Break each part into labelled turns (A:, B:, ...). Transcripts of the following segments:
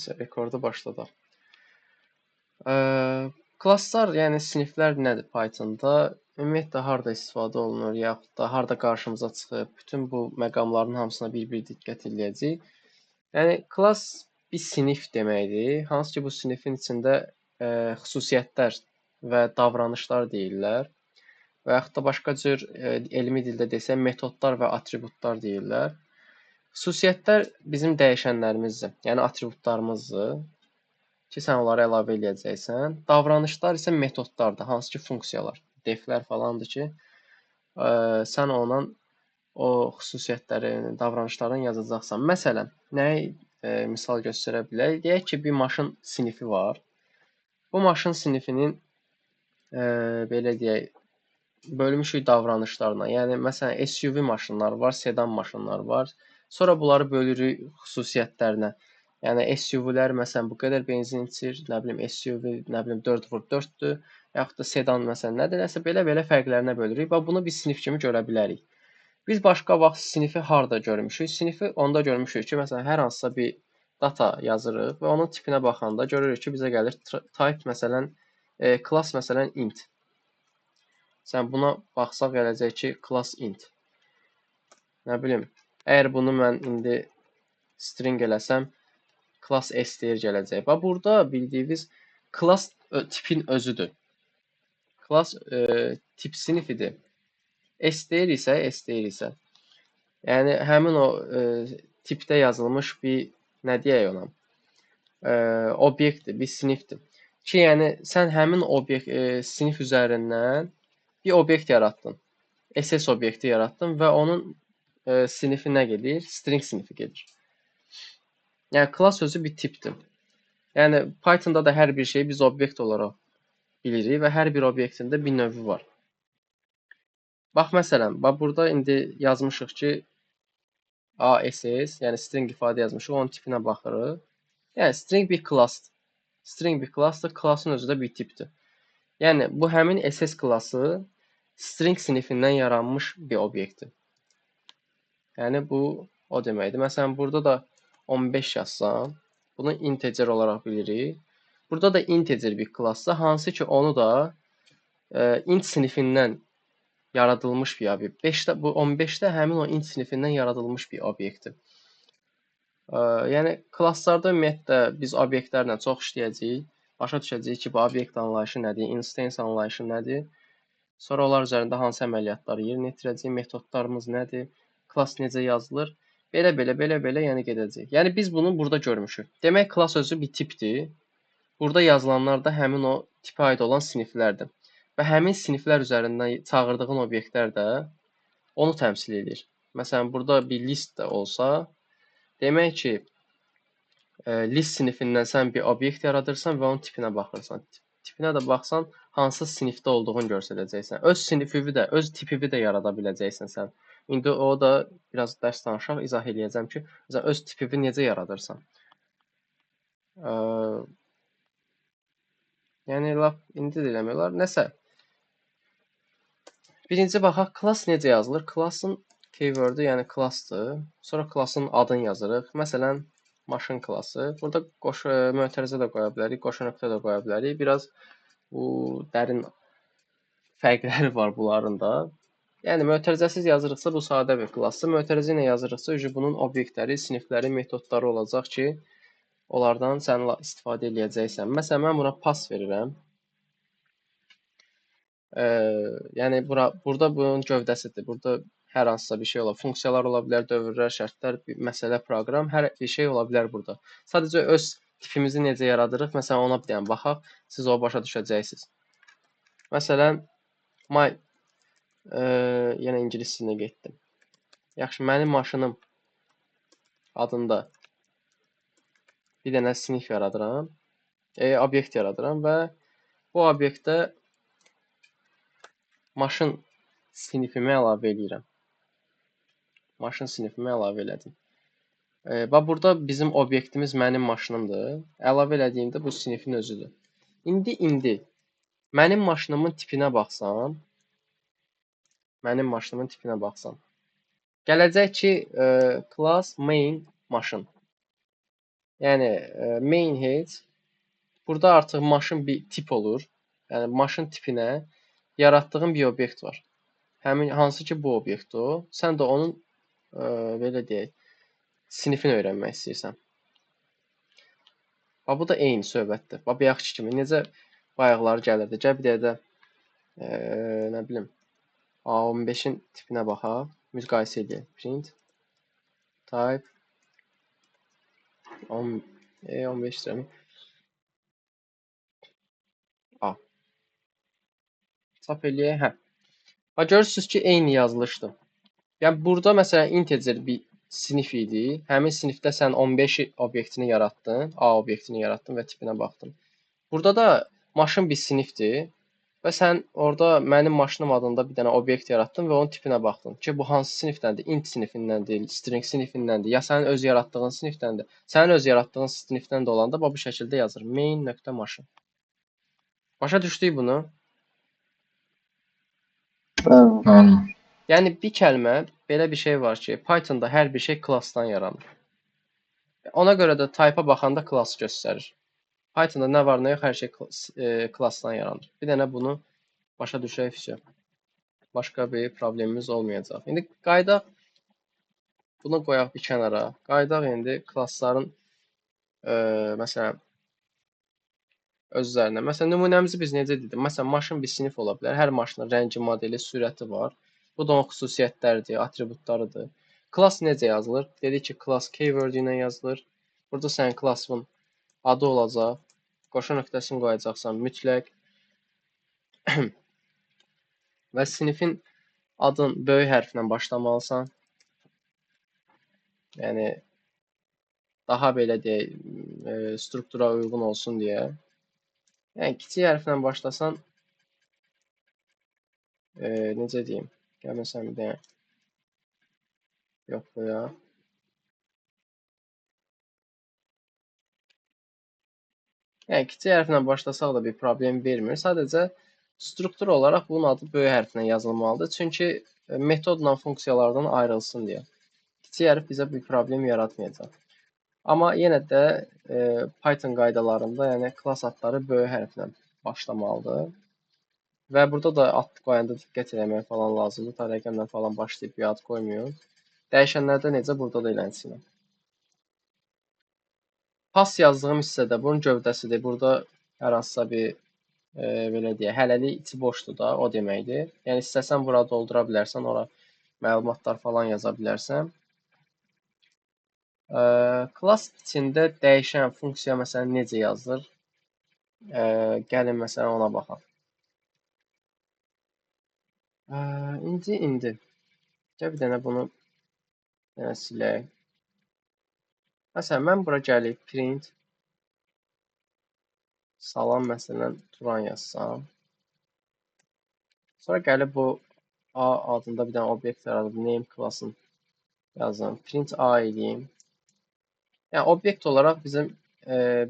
A: Nəsə, rekordu başladaq. Klasslar, yəni siniflər nədir Pythonda? Ümumiyyətlə harda istifadə olunur, yaxud da harda qarşımıza çıxır? Bütün bu məqamların hamısına bir-bir diqqət eləyəcəyik. Yəni klass bir sinif deməkdir. Hansı ki bu sinifin içində xüsusiyyətlər və davranışlar deyirlər. Və yaxud da başqa cür elmi dildə desək metodlar və atributlar deyirlər. Xüsusiyyətlər bizim dəyişənlərimizdir, yəni atributlarımızdır ki, sən onları əlavə eləyəcəksən. Davranışlar isə metodlardır, hansı ki funksiyalar, deflər falandır ki, sən ondan o xüsusiyyətləri, davranışlarını yazacaqsan. Məsələn, nəyi misal göstərə bilərik? Deyək ki, bir maşın sinifi var. Bu maşın sinifinin belə deyək, bölmüşük davranışlarına. Yəni məsələn SUV maşınlar var, sedan maşınlar var. Sonra bunları bölürük xüsusiyyətlərinə. Yəni SUV-lər məsələn bu qədər benzin içir, nə bilim SUV, nə bilim 4x4-dür, yaxud da sedan məsələn nədir, nəsə belə-belə fərqlərinə bölürük və bunu biz sinif kimi görə bilərik. Biz başqa vaxt sinifi harda görmüşük? Sinifi onda görmüşük ki, məsələn hər hansısa bir data yazırıq və onun tipinə baxanda görürük ki, bizə gəlir type məsələn, class məsələn int. Sən buna baxsaq gələcək ki, class int. Nə bilim, əgər bunu mən indi string eləsəm, class S deyir gələcək. Bax, burada bildiyiniz class tipin özüdür. Class tip sinifidir. S deyir isə, S deyir isə. Yəni, həmin o tipdə yazılmış bir, nə deyək ona, obyektdir, bir sinifdir. Ki, yəni, sən həmin obyekt, sinif üzərindən bir obyekt yaratdın. SS obyekti yaratdın və onun sinifi nə gedir? String sinifi gedir. Yəni, class özü bir tipdir. Yəni, Pythonda da hər bir şeyi biz obyekt olaraq bilirik və hər bir obyektin də bir növü var. Bax, məsələn, bax burada indi yazmışıq ki, ASS, yəni string ifadə yazmışıq, onun tipinə baxırıq. Yəni, string bir classdır. String bir classdır, classın özü də bir tipdir. Yəni, bu həmin SS klassı string sinifindən yaranmış bir obyektdir. Yəni, bu o deməkdir. Məsələn, burada da 15 yazsam, bunu integer olaraq bilirik. Burada da integer bir klassdır, hansı ki onu da int sinifindən yaradılmış bir obyekt. 5-də, bu 15-də həmin o int sinifindən yaradılmış bir obyektdir. Yəni, klasslarda ümumiyyətlə biz obyektlərlə çox işləyəcəyik. Başa düşəcəyik ki, bu obyekt anlayışı nədir, instance anlayışı nədir. Sonra onlar üzərində hansı əməliyyatları yerinə yetirəcəyik, metodlarımız nədir, klass necə yazılır. Belə-belə, belə-belə, yəni gedəcək. Yəni, biz bunu burada görmüşük. Demək, klass özü bir tipdir. Burada yazılanlar da həmin o tipə aid olan siniflərdir. Və həmin siniflər üzərindən çağırdığın obyektlər də onu təmsil edir. Məsələn, burada bir list də olsa, demək ki, list sinifindən sən bir obyekt yaradırsan və onun tipinə baxırsan. Tipinə də baxsan, hansı sinifdə olduğunu göstərəcəksən. Öz sinifini də, öz tipini də yarada biləcəksən sən. İndi o da biraz dərs danışaq, izah eləyəcəm ki, məsələn, öz tipini necə yaradırsan. Yəni, lap indi də eləmək olar. Nəsə, birinci baxaq, class necə yazılır? Classın keyword-ü, yəni classdır. Sonra classın adını yazırıq. Məsələn, maşın klassı. Burada mötərizə də qoya bilərik, qoşa nöqtə də qoya bilərik. Biraz bu dərin fərqləri var bunların da. Yəni, mötərizəsiz yazırıqsa, bu sadə bir klassdır. Mötərizə ilə yazırıqsa, bunun obyektləri, sinifləri, metodları olacaq ki, onlardan sən istifadə eləyəcəksən. Məsələn, mən buna pas verirəm. Yəni, burada bunun gövdəsidir. Burada hər hansısa bir şey ola, funksiyalar ola bilər, dövrlər, şərtlər, bir məsələ, proqram, hər bir şey ola bilər burada. Sadəcə öz tipimizi necə yaradırıq, məsələn, ona bir dənə baxaq, siz o başa düşəcəksiniz. Məsələn, yenə ingilis dilinə getdim. Yaxşı, mənim maşınım adında bir dənə sinif yaradıram, obyekt yaradıram və bu obyektdə maşın sinifimi əlavə eləyirəm. Maşın sinifimi əlavə elədim. Bax, burada bizim obyektimiz mənim maşınımdır. Əlavə elədiyimdə bu sinifin özüdür. İndi mənim maşınımın tipinə baxsam, mənim maşınımın tipinə baxsam, gələcək ki, class main maşın. Yəni, main head burada artıq maşın bir tip olur. Yəni, maşın tipinə yaratdığın bir obyekt var. Həmin, hansı ki, bu obyektdir o. Sən də onun, belə deyək, sinifini öyrənmək istəyirsən. Bax, bu da eyni söhbətdir. Bax, bayaqki kimi necə bayaqları gəlirdi. Gəl bir dəqiqə də, nə bilim, A15-in tipinə baxaq. Müqayisə edək. Print type 15 istəyirəm. A. Çap eləyək. Hə. Bax, görürsünüz ki, eyni yazılışdır. Yəni, burada məsələn, integer bir sinif idi. Həmin sinifdə sən 15 obyektini yaratdın, A obyektini yaratdın və tipinə baxdın. Burada da maşın bir sinifdir və sən orada mənim maşınım adında bir dənə obyekt yaratdın və onun tipinə baxdın ki, bu hansı sinifdəndir? Int sinifindəndir, string sinifindəndir, ya sənin öz yaratdığın sinifdəndir. Sənin öz yaratdığın sinifdən də olanda bax, bu şəkildə yazır. Main nöqtə maşın. Başa düşdük bunu?
B: Bəli.
A: Yəni, bir kəlmə, belə bir şey var ki, Pythonda hər bir şey klassdan yaranır. Ona görə də type-a baxanda klass göstərir. Pythonda nə var, nə yox, hər şey klassdan yaranır. Bir dənə bunu başa düşək, vəsə. Başqa bir problemimiz olmayacaq. İndi qayıdaq, bunu qoyaq bir kənara. Qayıdaq indi klassların, məsələn, özlərinə. Məsələn, nümunəmizi biz necə dedik? Məsələn, maşın bir sinif ola bilər. Hər maşının rəngi, modeli, sürəti var. Bu da onun xüsusiyyətləridir, atributlarıdır. Klass necə yazılır? Dedik ki, klass keyword ilə yazılır. Burada sənin klassın adı olacaq. Qoşa nöqtəsini qoyacaqsan mütləq. Və sinifin adın böyük hərflə başlamalısan. Yəni, daha belə deyək, struktura uyğun olsun deyə. Yəni, kiçik hərflə başlasan, necə deyim? Gəl, məsələn, bir dənə yox qoyaq. Yəni, kiçik hərflə başlasaq da bir problem vermir. Sadəcə, struktur olaraq bunun adı böyük hərflə yazılmalıdır. Çünki metodla funksiyalardan ayrılsın deyə. Kiçik hərf bizə bir problem yaratmayacaq. Amma yenə də Python qaydalarında, yəni klass adları böyük hərflə başlamalıdır. Və burada da ad qoyanda diqqət eləmək falan lazımdır. Ta rəqəmlə falan başlayıb bir ad qoymuyor. Dəyişənlərdə necə? Burada da elənsinə. Pass yazdığım hissədə bunun gövdəsidir. Burada hər hansısa bir, belə deyək, hələlik içi boşdur da, o deməkdir. Yəni, istəsən bura doldura bilərsən, ora məlumatlar falan yaza bilərsən. Klass içində dəyişən funksiya məsələn necə yazılır? Gəlin məsələn ona baxaq. İndi. Gəl bir dənə bunu silək. Məsələn, mən bura gəlib print salam məsələn Turan yazsam. Sonra gəlib bu A adında bir dənə obyekt yaradıb name class'ını yazım. Print A eləyim. Yəni, obyekt olaraq bizim,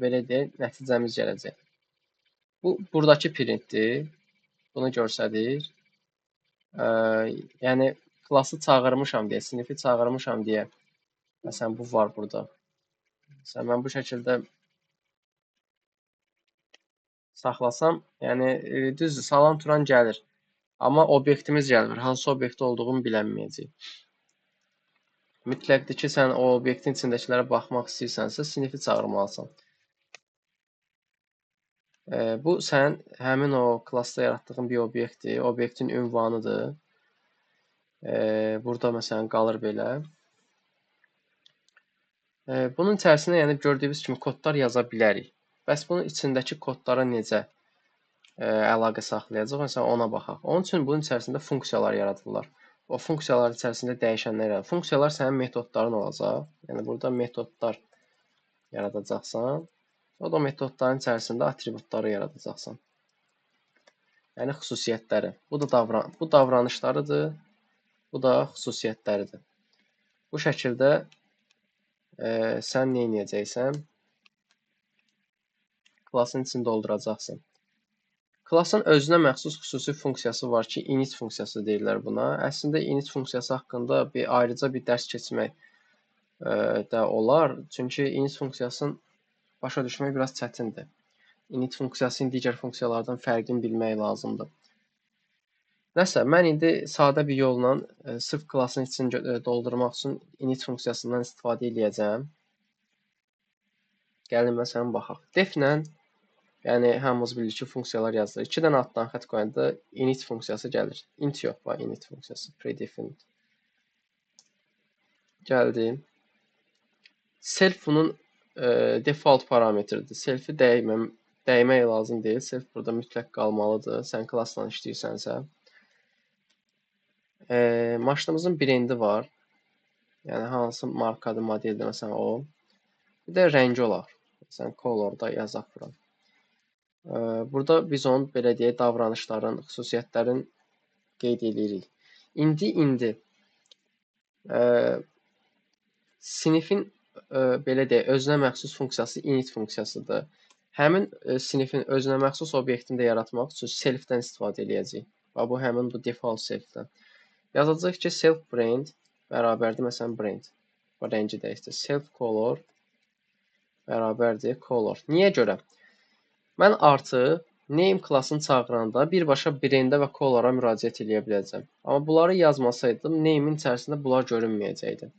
A: belə deyək, nəticəmiz gələcək. Bu, buradakı printdir. Bunu göstərir. Yəni, klası çağırmışam deyə, sinifi çağırmışam deyə. Məsələn, bu var burada. Məsələn, mən bu şəkildə saxlasam, yəni, düzdür, salam Turan gəlir. Amma obyektimiz gəlmir. Hansı obyekt olduğunu bilənməyəcək. Mütləqdir ki, sən o obyektin içindəkilərə baxmaq istəyirsənsə, sinifi çağırmalısan. Bu, sənin həmin o klasda yaratdığın bir obyektdir. Obyektin ünvanıdır. Burada, məsələn, qalır belə. Bunun içərisinə, yəni, gördüyünüz kimi kodlar yaza bilərik. Bəs bunun içindəki kodlara necə əlaqə saxlayacaq? Məsələn, ona baxaq. Onun üçün bunun içərisində funksiyalar yaradırlar. O funksiyalar içərisində dəyişənlər yaradırlar. Funksiyalar sənin metodların olacaq. Yəni, burada metodlar yaradacaqsan. Sonra da o metodların içərisində atributları yaradacaqsan. Yəni, xüsusiyyətləri. Bu da davranışlarıdır. Bu da xüsusiyyətləridir. Bu şəkildə, sən nə edəcəksən? Klasın içini dolduracaqsan. Klasın özünə məxsus xüsusi funksiyası var ki, init funksiyası deyirlər buna. Əslində, init funksiyası haqqında ayrıca bir dərs keçmək də olar. Çünki init funksiyasını başa düşmək biraz çətindir. Init funksiyasının digər funksiyalardan fərqini bilmək lazımdır. Nəsə, mən indi sadə bir yolla sırf klasın içini doldurmaq üçün init funksiyasından istifadə eləyəcəm. Gəlin, məsələn, baxaq. Deflə, yəni hamımız bilirik ki, funksiyalar yazılır. 2 dənə altdan xətt qoyanda init funksiyası gəlir. Int yox, bax, init funksiyası, predefined. Gəldi. Self bunun default parametridir. Self'i dəymək lazım deyil. Self burada mütləq qalmalıdır. Sən klasla işləyirsənsə. Maşınımızın brendi var. Yəni, hansı markadır, modeldir, məsələn, o. Bir də rəngi olar. Məsələn, color-da yazaq bura. Burada biz onun, belə deyək, davranışların, xüsusiyyətlərin qeyd edirik. İndi sinifin, belə deyək, özünə məxsus funksiyası init funksiyasıdır. Həmin sinifin özünə məxsus obyektini də yaratmaq üçün self-dən istifadə eləyəcəyik. Bax, bu həmin bu default self-dən. Yazacaq ki, self brand bərabərdir, məsələn, brand. Bu rəngi dəyişdir. Self color bərabərdir color. Niyə görə? Mən artıq name klasını çağıranda birbaşa brand-ə və color-a müraciət eləyə biləcəm. Amma bunları yazmasaydım, name-in içərisində bunlar görünməyəcəkdi.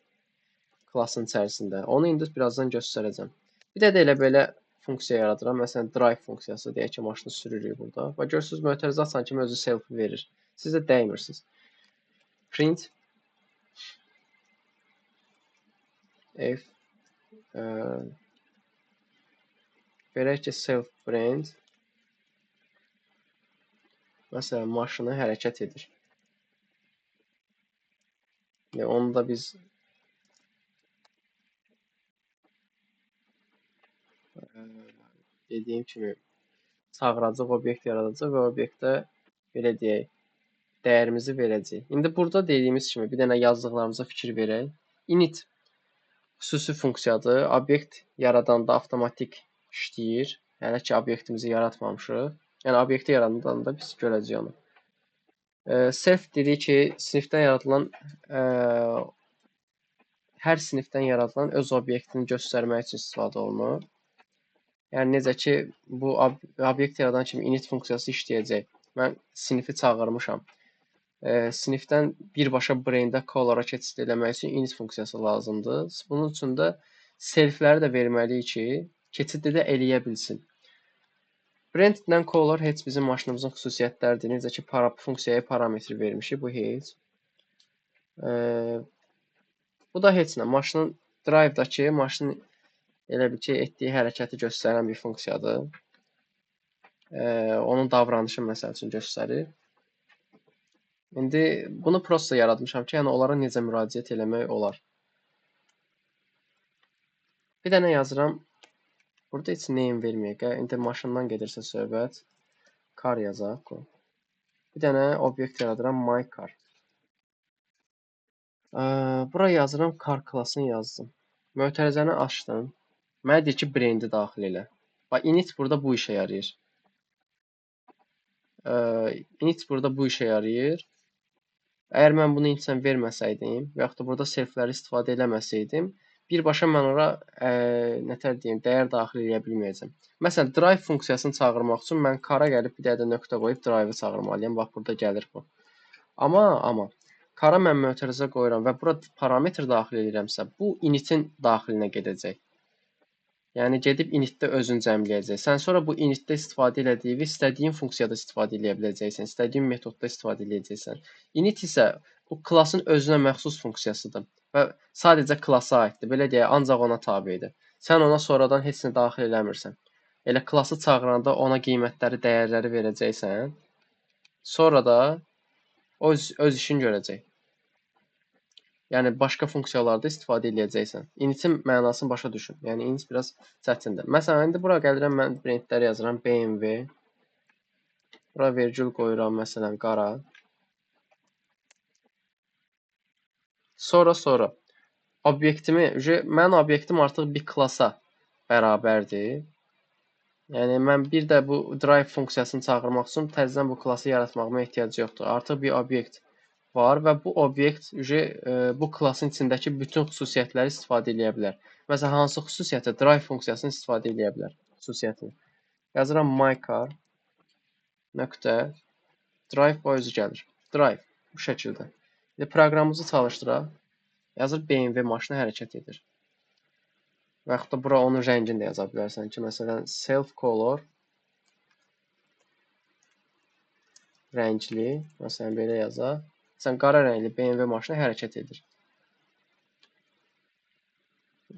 A: Klasın içərisində. Onu indi birazdan göstərəcəm. Bir də elə belə funksiya yaradıram. Məsələn, drive funksiyası, deyək ki, maşını sürürük burada. Və görürsünüz, mötərizə açan kimi özü self-i verir. Siz də dəymirsiniz. Print f verək ki, self brand məsələn, maşını hərəkət edir. Yəni, onu da biz dediyim kimi çağıracaq, obyekt yaradacaq və obyektə belə deyək, dəyərimizi verəcəyik. İndi burada dediyimiz kimi bir dənə yazdıqlarımıza fikir verək. Init xüsusi funksiyadır. Obyekt yaradanda avtomatik işləyir. Hələ ki, obyektimizi yaratmamışıq. Yəni, obyekti yaradanda biz görəcəyik onu. Self dedik ki, sinifdən yaradılan, hər sinifdən yaradılan öz obyektini göstərmək üçün istifadə olunur. Yəni, necə ki, bu obyekt yaradan kimi init funksiyası işləyəcək. Mən sinifi çağırmışam. Sinifdən birbaşa brand-ə color-a keçid eləmək üçün init funksiyası lazımdır. Bunun üçün də selfləri də verməliyik ki, keçid də eləyə bilsin. Brand-lə color heç bizim maşınımızın xüsusiyyətləridir. Necə ki, funksiyaya parametr vermişik, bu heç. Bu da heç nə. Maşının drive-dakı maşının elə bil ki, etdiyi hərəkəti göstərən bir funksiyadır. Onun davranışı məsəl üçün göstərir. İndi bunu prosta yaratmışam ki, yəni onlara necə müraciət eləmək olar. Bir dənə yazıram. Burada heç name verməyək. İndi maşından gedirsə söhbət, car yazaq. Bir dənə obyekt yaradıram, my car. Bura yazıram, car klasını yazdım. Mötərizəni açdım. Mənə deyir ki, brandi daxil elə. Bax, init burada bu işə yarayır. Init burada bu işə yarayır. Əgər mən bunu initlə verməsəydim və yaxud da burada selfləri istifadə eləməsəydim, birbaşa mən ora nətər deyim, dəyər daxil eləyə bilməyəcəm. Məsələn, drive funksiyasını çağırmaq üçün mən car-a gəlib bir dənə də nöqtə qoyub drive-ı çağırmalıyam. Bax, burada gəlir bu. Amma car-a mən mötərizə qoyuram və bura parametr daxil edirəmsə, bu initin daxilinə gedəcək. Yəni, gedib initdə özünü cəmləyəcək. Sən sonra bu initdə istifadə elədiyi və istədiyin funksiyada istifadə eləyə biləcəksən, istədiyin metodda istifadə eləyəcəksən. Init isə o klasın özünə məxsus funksiyasıdır və sadəcə klasa aiddir. Belə deyək, ancaq ona tabedir. Sən ona sonradan heç nə daxil eləmirsən. Elə klası çağıranda ona qiymətləri, dəyərləri verəcəksən. Sonra da öz işini görəcək. Yəni, başqa funksiyalarda istifadə eləyəcəksən. Initin mənasını başa düşün. Yəni, init biraz çətindir. Məsələn, indi bura gəlirəm, mən brandləri yazıram. BMW. Bura vergül qoyuram, məsələn, qara. Sonra obyektimi, mənim obyektim artıq bir klasa bərabərdir. Yəni, mən bir də bu drive funksiyasını çağırmaq üçün təzədən bu klası yaratmağıma ehtiyac yoxdur. Artıq bir obyekt var və bu obyekt bu klasın içindəki bütün xüsusiyyətləri istifadə eləyə bilər. Məsələn, hansı xüsusiyyəti? Drive funksiyasını istifadə eləyə bilər. Xüsusiyyətini. Yazıram myCar nöqtə drive bu özü gəlir. Drive bu şəkildə. İndi proqramımızı çalışdıraq. Yazır BMW maşını hərəkət edir. Və yaxud da bura onun rəngini də yaza bilərsən ki, məsələn, self color rəngli, məsələn, belə yazaq. Məsələn, qara rəngli BMW maşını hərəkət edir.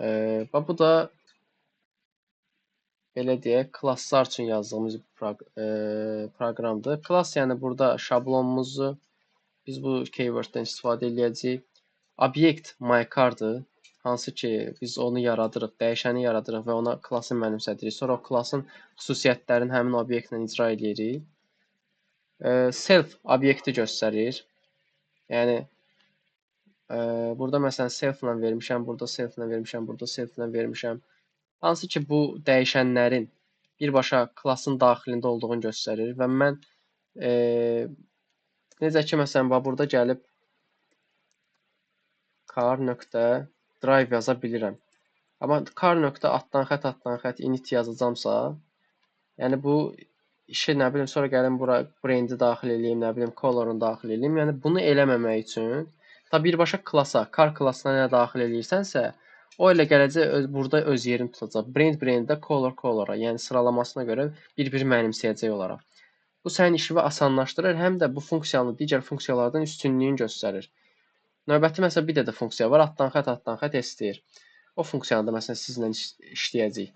A: Bax, bu da belə deyək, klasslar üçün yazdığımız proqramdır. Klass, yəni burada şablonumuzu biz bu keyword-dən istifadə eləyəcəyik. Obyekt myCar'dır, hansı ki biz onu yaradırıq, dəyişəni yaradırıq və ona klası mənimsədirik. Sonra o klasın xüsusiyyətlərini həmin obyektlə icra edirik. Self obyekti göstərir. Yəni burada məsələn self-lə vermişəm, burada self-lə vermişəm, burada self-lə vermişəm. Hansı ki bu dəyişənlərin birbaşa klasın daxilində olduğunu göstərir və mən necə ki məsələn bax burada gəlib car.drive yaza bilirəm. Amma car.atdan xət init yazacamsa, yəni bu işi nə bilim sonra gəlim bura brandi daxil eləyim, nə bilim colorunu daxil eləyim. Yəni bunu eləməmək üçün ta birbaşa klasa, car klasına nə daxil eləyirsənsə, o elə gələcək burada öz yerini tutacaq. Brand branddə, color colora, yəni sıralamasına görə bir-bir mənimsəyəcək olaraq. Bu sənin işini asanlaşdırır, həm də bu funksiyanı digər funksiyalardan üstünlüyünü göstərir. Növbəti məsələn bir də funksiya var, atdan xət istəyir. O funksiyanı da məsələn sizinlə işləyəcəyik.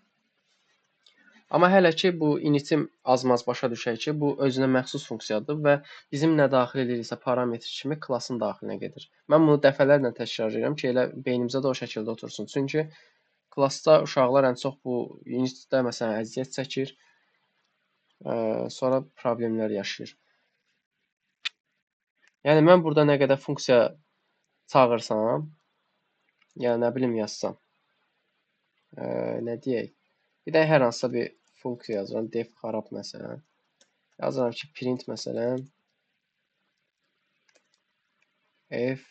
A: Amma hələ ki bu initi azmaz başa düşək ki, bu özünə məxsus funksiyadır və bizim nə daxil ediriksə parametr kimi klasın daxilinə gedir. Mən bunu dəfələrlə təkrar edirəm ki, elə beynimizə də o şəkildə otursun. Çünki klasda uşaqlar ən çox bu initdə məsələn əziyyət çəkir, sonra problemlər yaşayır. Yəni mən burada nə qədər funksiya çağırsam, yəni nə bilim yazsam, nə deyək, bir də hər hansısa bir funksiya yazıram, def xarab məsələn. Yazıram ki, print məsələn, f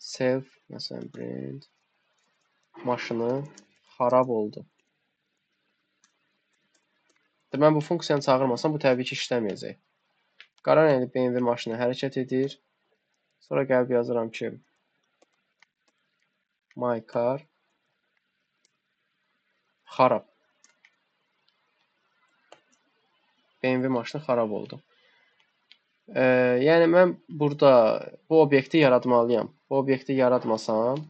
A: self məsələn, print maşını xarab oldu. Mən bu funksiyanı çağırmasam, bu təbii ki işləməyəcək. Qara rəngli BMW maşını hərəkət edir. Sonra gəlib yazıram ki, my car xarab. BMW maşını xarab oldu. Yəni mən burada bu obyekti yaratmalıyam. Bu obyekti yaratmasam,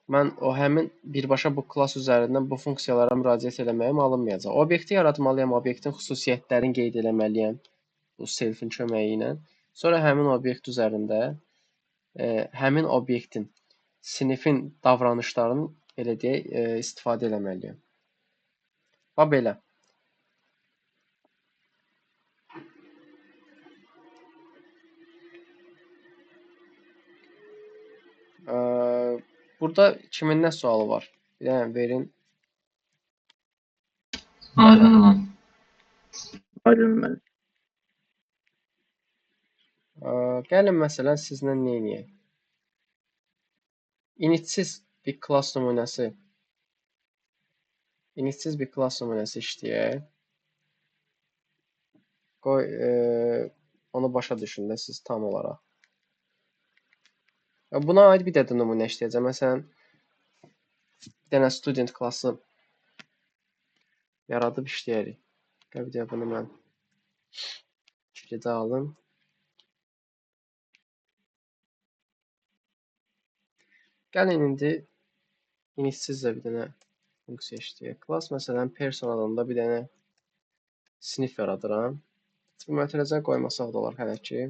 A: mən o həmin birbaşa bu klas üzərindən bu funksiyalara müraciət eləməyim alınmayacaq. Obyekti yaratmalıyam, obyektin xüsusiyyətlərini qeyd eləməliyəm bu selfin köməyi ilə. Sonra həmin obyekt üzərində həmin obyektin, sinifin davranışlarını belə deyək, istifadə eləməliyəm. Bax belə. Burada kimin nə sualı var? Bir dənə verin.
B: Aydın olan.
C: Aydın mən.
A: Gəlin məsələn sizlə nə eləyək? İnitsiz bir klas nümunəsi. İnitsiz bir klas nümunəsi işləyək. Qoy onu başa düşün də siz tam olaraq. Buna aid bir də nümunə işləyəcəm. Məsələn, bir dənə student klası yaradıb işləyərik. Gəl bir də bunu mən kilidi alım. Gəlin indi initsizlə bir dənə funksiya işləyək. Class məsələn person adında bir dənə sinif yaradıram. Mötərizə qoymasaq da olar hələ ki.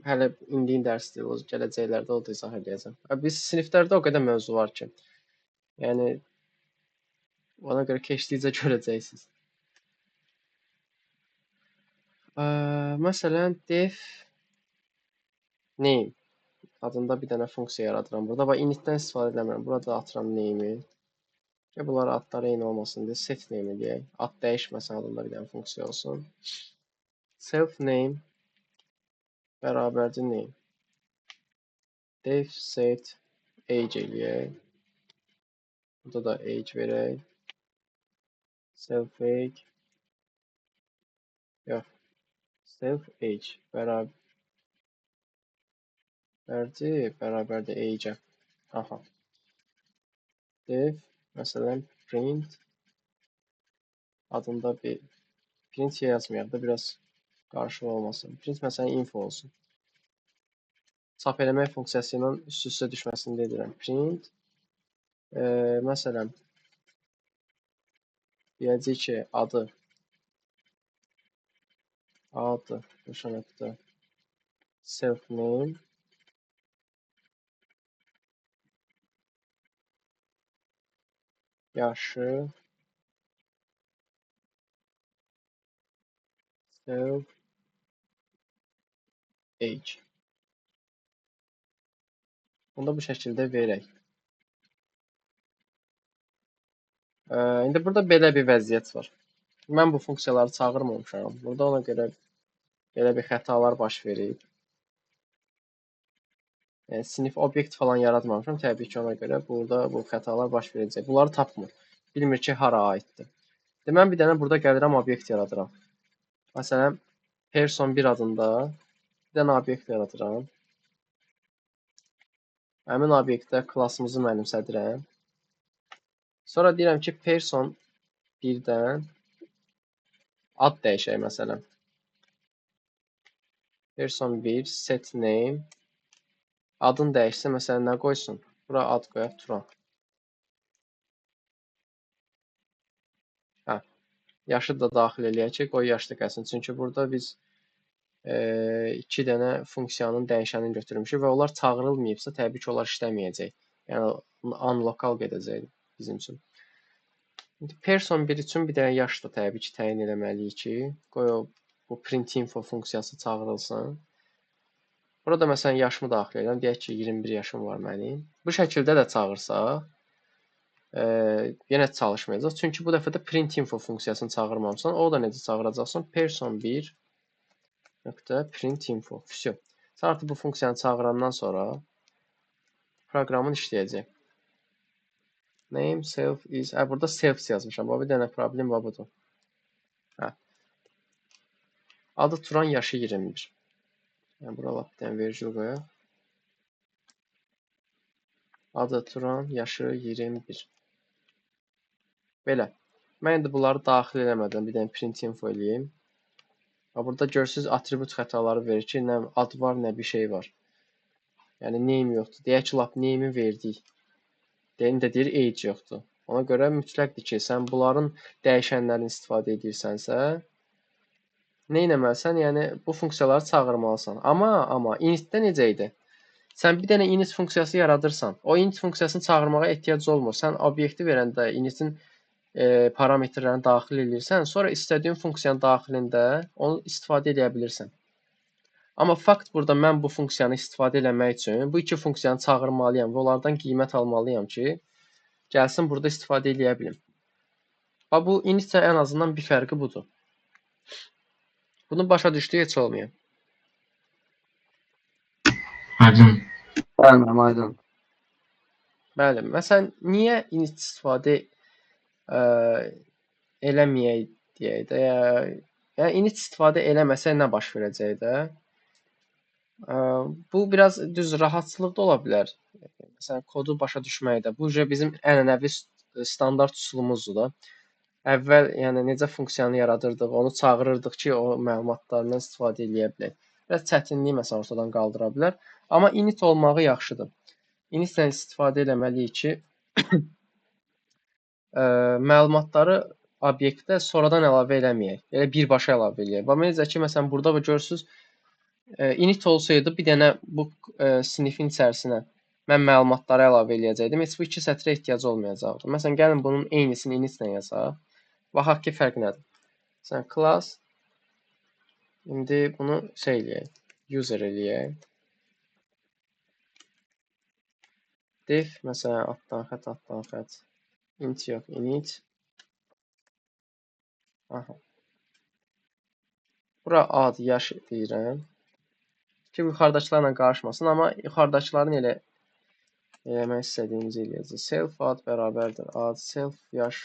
A: Hələ indiyin dərs deyil, o gələcəklərdə o da izah eləyəcəm. Biz siniflərdə o qədər mövzu var ki, yəni ona görə keçdikcə görəcəksiniz. Məsələn, def name adında bir dənə funksiya yaradıram. Burada bax, initdən istifadə eləmirəm. Burada atıram name'i. Ki, bunlar adları eyni olmasın deyə set name deyək. Ad dəyişməsin adında bir dənə funksiya olsun. Self name bərabərdir name. Def set age eləyək. Burada da age verək. Self age. Yox. Self age bərabərdir age-ə. Aha. Def, məsələn, print adında bir print yazmayaq da biraz qarışıq olmasın. Print məsələn info olsun. Çap eləmək funksiyası ilə üst-üstə düşməsini dedirəm. Print, məsələn, deyəcək ki, adı, qoşa nöqtə, self name, yaşı, self age. Bunu da bu şəkildə verək. İndi burada belə bir vəziyyət var. Mən bu funksiyaları çağırmamışam. Burada ona görə belə bir xətalar baş verib. Yəni, sinif obyekt falan yaratmamışam. Təbii ki, ona görə burada bu xətalar baş verəcək. Bunları tapmır. Bilmir ki, hara aiddir. İndi mən bir dənə burada gəlirəm, obyekt yaradıram. Məsələn, person 1 adında bir dənə obyekt yaradıram. Həmin obyektdə klasımızı mənimsədirəm. Sonra deyirəm ki, person 1-dən ad dəyişək məsələn. Person 1, set name. Adın dəyişsə, məsələn, nə qoysun? Bura ad qoyaq, Turan. Hə, yaşı da daxil eləyək ki, qoy yaşlı gəlsin. Çünki burada biz 2 dənə funksiyanın dəyişənini götürmüşük və onlar çağırılmayıbsa, təbii ki, onlar işləməyəcək. Yəni, unlocal gedəcək bizim üçün. İndi person 1 üçün bir dənə yaş da təbii ki, təyin eləməliyik ki, qoy bu print info funksiyası çağırılsın. Burada məsələn yaşımı daxil edirəm. Deyək ki, 21 yaşım var mənim. Bu şəkildə də çağırsaq, yenə çalışmayacaq. Çünki bu dəfə də print info funksiyasını çağırmamısan. O da necə çağıracaqsan? Person 1 nöqtə print info. Vsyo. Sən artıq bu funksiyanı çağırandan sonra proqramın işləyəcək. Name, self is... Hə, burada self yazmışam. Bu bir dənə problem var budur. Hə. Adı Turan, yaşı 21. Yəni, bura lap bir dənə vergül qoyaq. Adı Turan, yaşı 21. Belə. Mən indi bunları daxil eləmədən bir dənə print info eləyim. Bax, burada görürsünüz, atribut xətaları verir ki, nə ad var, nə bir şey var. Yəni, name yoxdur. Deyək ki, lap name'i verdik. Deyim də deyir, age yoxdur. Ona görə mütləqdir ki, sən bunların dəyişənlərini istifadə edirsənsə, nə etməlisən? Yəni, bu funksiyaları çağırmalısan. Amma initdə necə idi? Sən bir dənə init funksiyası yaradırsan. O init funksiyasını çağırmağa ehtiyac olmur. Sən obyekti verəndə initin parametrlərini daxil edirsən, sonra istədiyin funksiyanın daxilində onu istifadə edə bilirsən. Amma fakt burada mən bu funksiyanı istifadə eləmək üçün bu iki funksiyanı çağırmalıyam və onlardan qiymət almalıyam ki, gəlsin burada istifadə eləyə bilim. Bax, bu initlə ən azından bir fərqi budur. Bunu başa düşdük, heç olmuyor.
C: Aydın. Bəli, aydın.
A: Bəli, məsələn, niyə init istifadə eləməyək deyək də, yəni init istifadə eləməsək nə baş verəcək də? Bu biraz düz rahatçılıq da ola bilər. Məsələn, kodu başa düşməkdə. Bu bizim ənənəvi standart üsulumuzdur da. Əvvəl, yəni necə funksiyanı yaradırdıq, onu çağırırdıq ki, o məlumatlarından istifadə eləyə bilək. Biraz çətinliyi məsələn ortadan qaldıra bilər. Amma init olmağı yaxşıdır. İnitlə istifadə eləməliyik ki, məlumatları obyektə sonradan əlavə eləməyək. Elə birbaşa əlavə eləyək. Bax, necə ki, məsələn, burada görürsünüz, init olsaydı bir dənə bu sinifin içərisinə mən məlumatları əlavə eləyəcəkdim. Heç bu iki sətrə ehtiyac olmayacaqdı. Məsələn, gəlin bunun eynisini initlə yazaq. Baxaq ki, fərq nədir? Məsələn, class, indi bunu şey eləyək, user eləyək. Def, məsələn, altdan xətt, altdan xətt, int yox, init. Aha. Bura ad, yaş deyirəm. Ki, yuxarıdakılarla qarışmasın, amma yuxarıdakıların elə eləmək istədiyimizi eləyəcək. Self ad bərabərdir ad, self yaş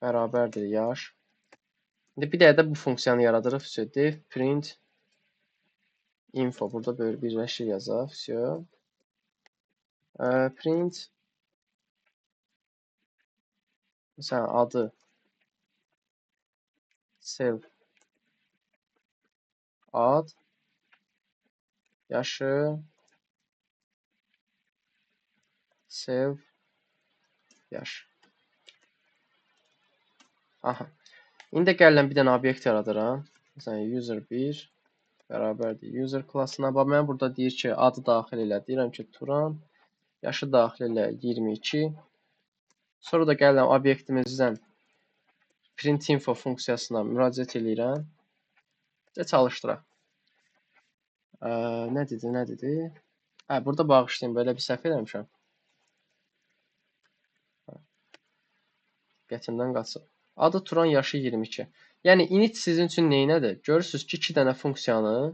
A: bərabərdir yaş. İndi bir dəqiqə də bu funksiyanı yaradırıq. Vsyo, def print info. Burada böyle birləşir yazaq. Vsyo. Print məsələn, adı self ad, yaşı self yaş. Aha. İndi də gəlirəm bir dənə obyekt yaradıram. Məsələn, user 1 bərabərdir user klasına. Bax, mən burada deyir ki, adı daxil elə. Deyirəm ki, Turan, yaşı daxil elə 22. Sonra da gəlirəm obyektimizdən print info funksiyasına müraciət eləyirəm. Və çalışdıraq. Nə dedi, nə dedi? Hə, burada bağışlayın, belə bir səhv eləmişəm. Diqqətimdən qaçıb. Adı Turan, yaşı 22. Yəni, init sizin üçün neynədir? Görürsünüz ki, iki dənə funksiyanı,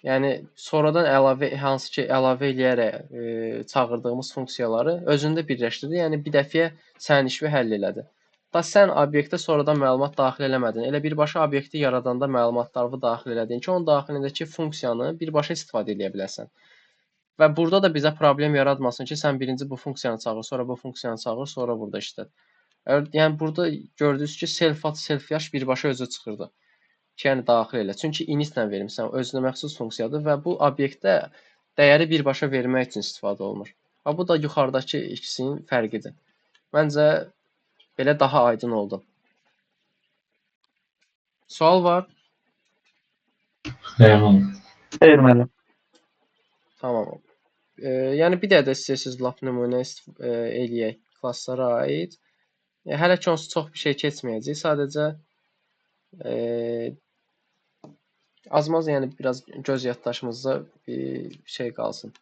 A: yəni sonradan əlavə, hansı ki, əlavə eləyərək çağırdığımız funksiyaları özündə birləşdirdi. Yəni, bir dəfəyə sənin işini həll elədi. Da sən obyektə sonradan məlumat daxil eləmədin. Elə birbaşa obyekti yaradanda məlumatları daxil elədin ki, onun daxilindəki funksiyanı birbaşa istifadə eləyə biləsən. Və burada da bizə problem yaratmasın ki, sən birinci bu funksiyanı çağır, sonra bu funksiyanı çağır, sonra burada işlət. Yəni, burada gördünüz ki, self ad, self yaş birbaşa özü çıxırdı. Ki, yəni daxil elə. Çünki initlə vermişsən, özünə məxsus funksiyadır və bu obyektə dəyəri birbaşa vermək üçün istifadə olunur. Və bu da yuxarıdakı ikisinin fərqidir. Məncə, belə daha aydın oldu. Sual var?
C: Xeyr, müəllim.
B: Xeyr, müəllim.
A: Tamam. Yəni, bir də istəyirsiniz, lap nümunə eləyək klaslara aid. Hələ ki, onsuz çox bir şey keçməyəcək. Sadəcə azmaz, yəni biraz göz yaddaşımızda bir şey qalsın.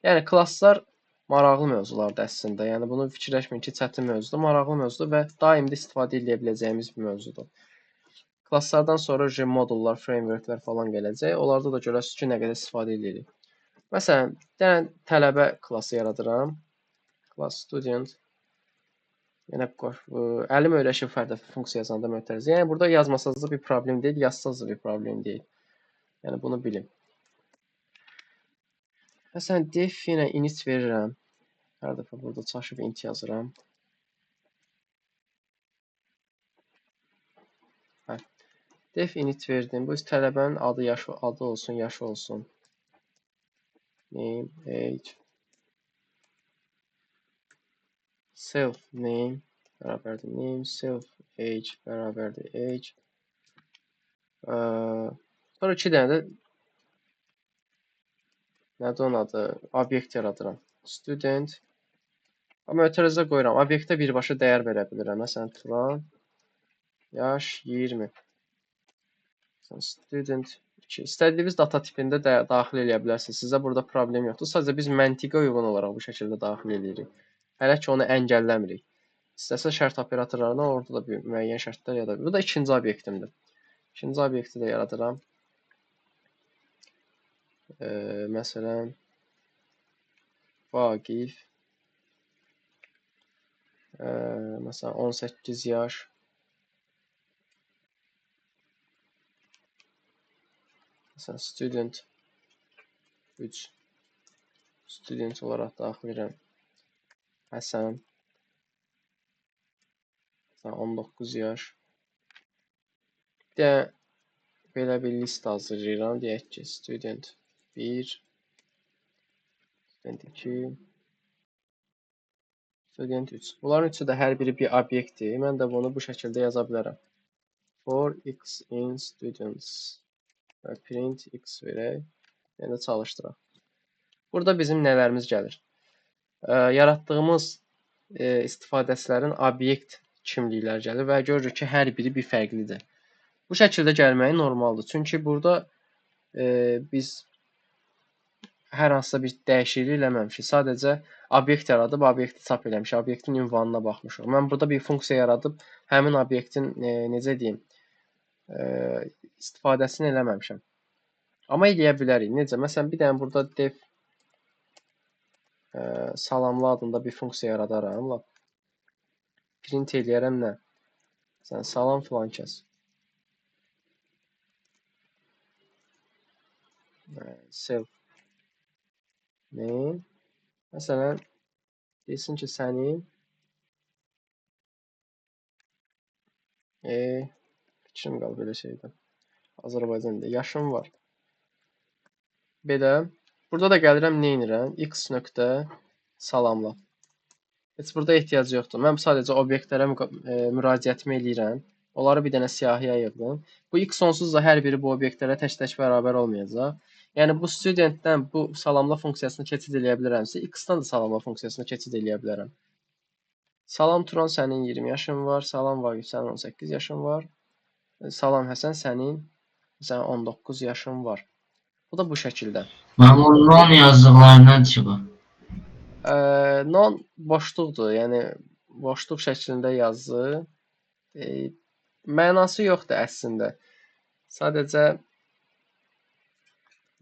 A: Yəni, klaslar maraqlı mövzulardır əslində. Yəni, bunu fikirləşməyin ki, çətin mövzudur, maraqlı mövzudur və daim də istifadə edə biləcəyimiz bir mövzudur. Klaslardan sonra modullar, frameworklər falan gələcək. Onlarda da görəsiniz ki, nə qədər istifadə edirik. Məsələn, bir dənə tələbə klası yaradıram. Class student. Yenə əlim öyrəşib hər dəfə funksiya yazanda mötərizə. Yəni, burada yazmasanız da bir problem deyil, yazsanız da bir problem deyil. Yəni, bunu bilin. Məsələn, def yenə init verirəm. Hər dəfə burada çaşıb int yazıram. Hə. Def init verdim. Bu tələbənin adı, yaşı, adı olsun, yaşı olsun. Name, age. Self name bərabərdir name, self age bərabərdir age. Sonra iki dənə də nədir onun adı? Obyekt yaradıram. Student. Amma mötərizə qoyuram. Obyektə birbaşa dəyər verə bilirəm. Məsələn, Turan, yaş 20. Məsələn, student 2. İstədiyiniz data tipində də daxil eləyə bilərsiniz. Sizə burada problem yoxdur. Sadəcə biz məntiqə uyğun olaraq bu şəkildə daxil eləyirik. Hələ ki, onu əngəlləmirik. İstəsə şərt operatorlarına orada da bir müəyyən şərtlər yarada bilir. Bu da ikinci obyektimdir. İkinci obyekti də yaradıram. Məsələn, Vaqif. Məsələn, 18 yaş. Məsələn, student 3. Student olaraq daxil edirəm. Həsən. Məsələn, 19 yaş. Bir də belə bir list hazırlayıram. Deyək ki, student 1, student 2, student 3. Bunların üçü də hər biri bir obyektdir. Mən də bunu bu şəkildə yaza bilərəm. For x in students və print x verək. Yəni də çalışdıraq. Burada bizim nələrimiz gəlir? Yaratdığımız istifadəçilərin obyekt kimlikləri gəlir və görürük ki, hər biri bir fərqlidir. Bu şəkildə gəlməyi normaldır. Çünki burada biz hər hansısa bir dəyişiklik eləməmişik. Sadəcə obyekt yaradıb, obyekti çap eləmişik, obyektin ünvanına baxmışıq. Mən burada bir funksiya yaradıb, həmin obyektin, necə deyim, İstifadəsini eləməmişəm. Amma eləyə bilərik. Necə? Məsələn, bir dənə burada def salamla adında bir funksiya yaradaram. Lap print eləyərəm nə? Məsələn, salam filan kəs. Self name. Məsələn, desin ki, sənin fikrim qalıb belə şeydə. Azərbaycanda yaşım var. Belə. Burada da gəlirəm, nə edirəm? X nöqtə salamla. Heç burada ehtiyacı yoxdur. Mən sadəcə obyektlərə müraciətimi eləyirəm. Onları bir dənə siyahıya yığdım. Bu X onsuz da hər biri bu obyektlərə tək-tək bərabər olmayacaq. Yəni, bu studentdən bu salamla funksiyasını keçid eləyə bilərəmsə, X-dan da salamla funksiyasını keçid eləyə bilərəm. Salam Turan, sənin 20 yaşın var. Salam Vaqif, sənin 18 yaşın var. Salam Həsən, sənin məsələn, 19 yaşın var. Bu da bu şəkildə.
C: Mənim o non yazdıqlarından çıxır.
A: Non boşluqdur, yəni boşluq şəklində yazı. Mənası yoxdur əslində. Sadəcə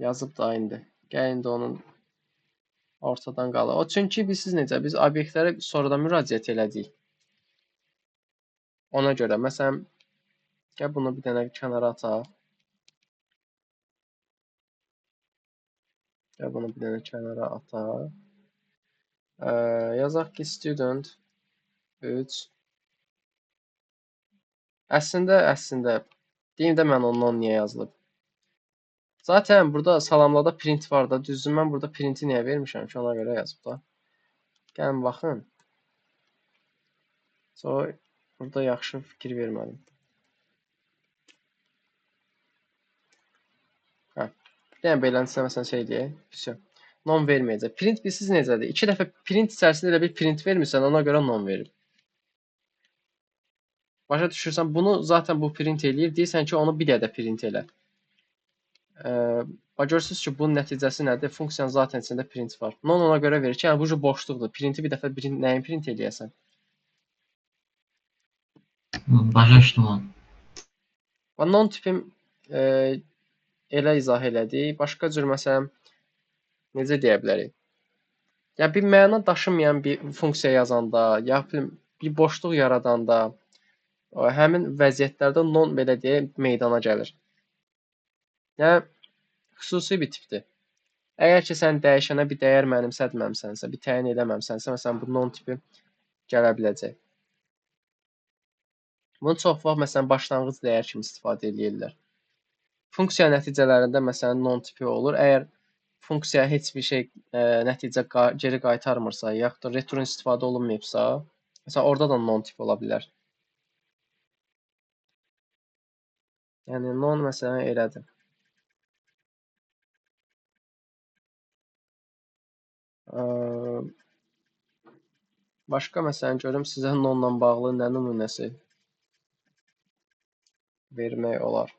A: yazıb da indi. Gəl indi onun ortadan qalır. O çünki bilirsiniz necə, biz obyektlərə sonradan müraciət elədik. Ona görə, məsələn, gəl bunu bir dənə kənara ataq. Gəl bunu bir dənə kənara ataq. Yazaq ki, student 3. Əslində, deyim də mən ondan niyə yazılıb. Zaten burada salamlada print var da, düzdür, mən burada printi niyə vermişəm ki, ona görə yazıb da. Gəlin, baxın. Sonra burada yaxşı fikir vermədim. Hə, bir dənə beləncə məsələn şey deyək, vəsə. Non verməyəcək. Print bilirsiniz necədir? 2 dəfə print içərisində elə bir print vermirsən, ona görə non verib. Başa düşürsən, bunu zaten bu print eləyir. Deyirsən ki, onu bir də print elə. Bax, görürsünüz ki, bunun nəticəsi nədir? Funksiyanın zaten içində print var. Non ona görə verir ki, yəni bu cür boşluqdur. Printi bir dəfə nəyin print eləyəsən?
C: Başa düşdüm onu.
A: Və non tipim elə izah elədik. Başqa cür, məsələn, necə deyə bilərik? Yəni, bir məna daşımayan bir funksiya yazanda, ya bir boşluq yaradanda, həmin vəziyyətlərdə non, belə deyək, meydana gəlir. Yəni, xüsusi bir tipdir. Əgər ki, sən dəyişənə bir dəyər mənimsətməmisənsə, bir təyin eləməmisənsə, məsələn, bu non tipi gələ biləcək. Bunu çox vaxt, məsələn, başlanğıc dəyər kimi istifadə eləyirlər. Funksiya nəticələrində, məsələn, non tipi olur. Əgər funksiya heç bir şey, nəticə geri qaytarmırsa, yaxud da return istifadə olunmayıbsa, məsələn, orada da non tipi ola bilər. Yəni, non, məsələn, elədir. Başqa, məsələn, görüm sizə nonla bağlı nə nümunəsi vermək olar.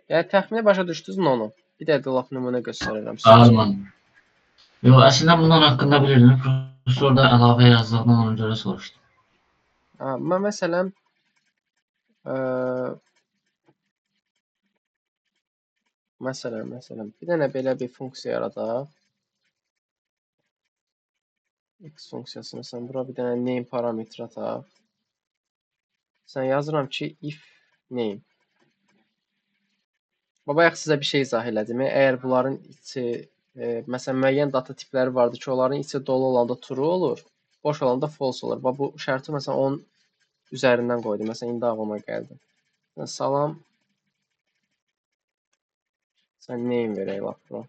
A: Yəni, təxmini başa düşdünüz nonu. Bir də lap nümunə göstərirəm sizə.
C: Bəli. Yox, əslində bunlar haqqında bilirdim. Professor da əlavə yazdığından ona görə soruşdum.
A: Ha, mən məsələn, bir dənə belə bir funksiya yaradaq. X funksiyası, məsələn, bura bir dənə name parametri ataq. Məsələn, yazıram ki, if name. Bayaq sizə bir şey izah elədim. Əgər bunların içi, məsələn, müəyyən data tipləri vardır ki, onların içi dolu olanda true olur, boş olanda false olur. Bax, bu şərti, məsələn, onun üzərindən qoydum. Məsələn, indi ağlıma gəldi. Məsələn, salam. Sən name verək lap bura.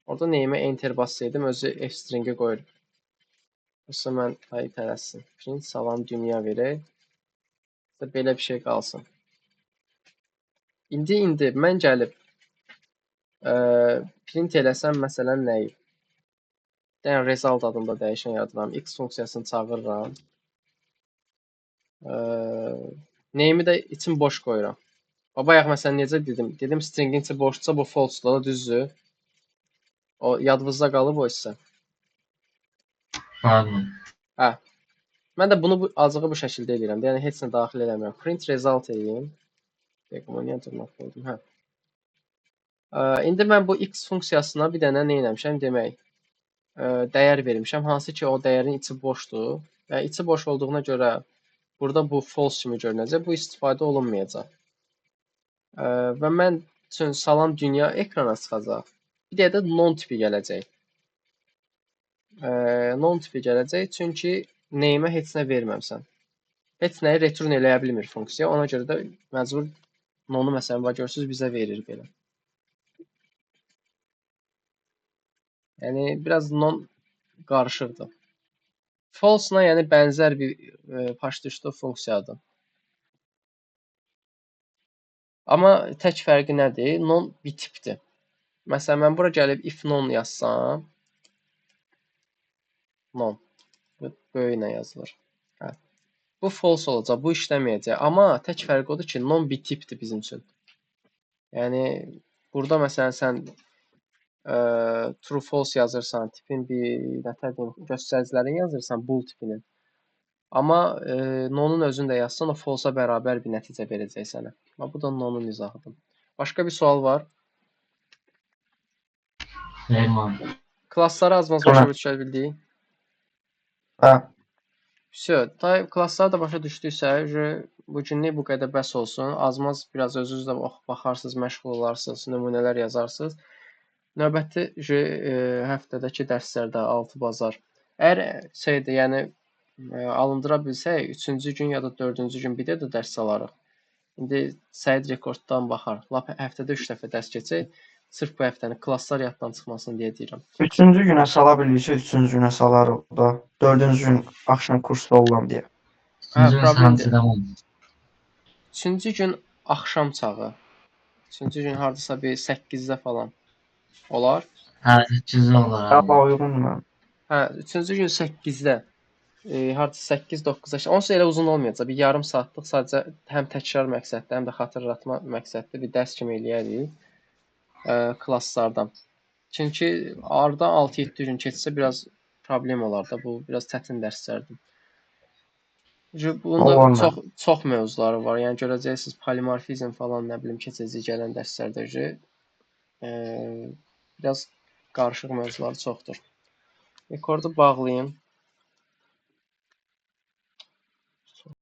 A: Orada name'ə enter bassaydım, özü F string'e qoyur. Yoxsa mən, ay, tələssin. Print salam dünya verək. Belə bir şey qalsın. İndi mən gəlib print eləsəm, məsələn, nəyi? Dənə result adında dəyişən yaradıram. X funksiyasını çağırıram. Name'i də için boş qoyuram. Bayaq məsələn necə dedim? Dedim stringin içi boşdursa bu false-dur, da düzdür. O yadınızda qalıb o hissə.
C: Pardon.
A: Hə. Mən də bunu azığı bu şəkildə eləyirəm. Yəni heç nə daxil eləmirəm. Print result eləyim. Dəqiq, bunu niyə dırnaq qoydum? Hə. İndi mən bu x funksiyasına bir dənə nə eləmişəm? Demək, dəyər vermişəm. Hansı ki, o dəyərin içi boşdur. Yəni, içi boş olduğuna görə burada bu false kimi görünəcək. Bu istifadə olunmayacaq. Və mən üçün salam dünya ekrana çıxacaq. Bir də None tipi gələcək. None tipi gələcək, çünki name-ə heç nə verməmsən. Heç nəyi return eləyə bilmir funksiya. Ona görə də məcbur None-u məsələn, bax, görürsünüz, bizə verir belə. Yəni, biraz None qarışıqdır. False-la, yəni bənzər bir başdüşdü funksiyadır. Amma tək fərqi nədir? None bir tipdir. Məsələn, mən bura gəlib if None yazsam, None, bu böyüklə yazılır. Hə. Bu false olacaq, bu işləməyəcək. Amma tək fərqi odur ki, None bir tipdir bizim üçün. Yəni, burada məsələn, sən true false yazırsan, tipin bir, nə deyim, göstəricilərini yazırsan, bool tipinin. Amma None-un özünü də yazsan, o false-a bərabər bir nəticə verəcək sənə. Bax, bu da None-un izahıdır. Başqa bir sual var?
C: Xeyr, müəllim.
A: Klassları az-maz başa düşə bildik?
B: Hə.
A: Vəsə, klassları da başa düşdüksə, bu günlük bu qədər bəs olsun. Az-maz biraz özünüz də baxarsınız, məşğul olarsınız, nümunələr yazarsınız. Növbəti həftədəki dərslərdə 6 bazar. Əgər şeydir, yəni alındıra bilsək, 3-cü gün ya da 4-cü gün bir də dərs alarıq. İndi Səid rekorddan baxar. Lap həftədə 3 dəfə dərs keçək. Sırf bu həftəni klasslar yaddan çıxmasın deyə deyirəm.
B: 3-cü günə sala bilirsə, 3-cü günə salarıq da. 4-cü gün axşam kursda oluram deyə.
A: Hə,
C: Üçüncü gün
A: problem
C: saat
A: deyil.
C: tamam.
A: 3-cü gün axşam çağı. 3-cü gün hardasa bir 8-də falan olar.
C: Hə, 8-də olar.
B: Hə, uyğundur mənim.
A: Hə, 3-cü gün 8-də. Hardasa 8-9-da. Onsuz elə uzun olmayacaq. Bir yarım saatlıq sadəcə həm təkrar məqsədli, həm də xatırlatma məqsədli bir dərs kimi eləyərik klasslardan. Çünki arada 6-7 gün keçsə biraz problem olar da. Bu biraz çətin dərslərdir. Bunun da
B: Olar
A: çox çox mövzuları var. Yəni görəcəksiniz polimorfizm falan nə bilim keçəcək gələn dərslərdə. Biraz qarışıq mövzuları çoxdur. Rekordu bağlayım.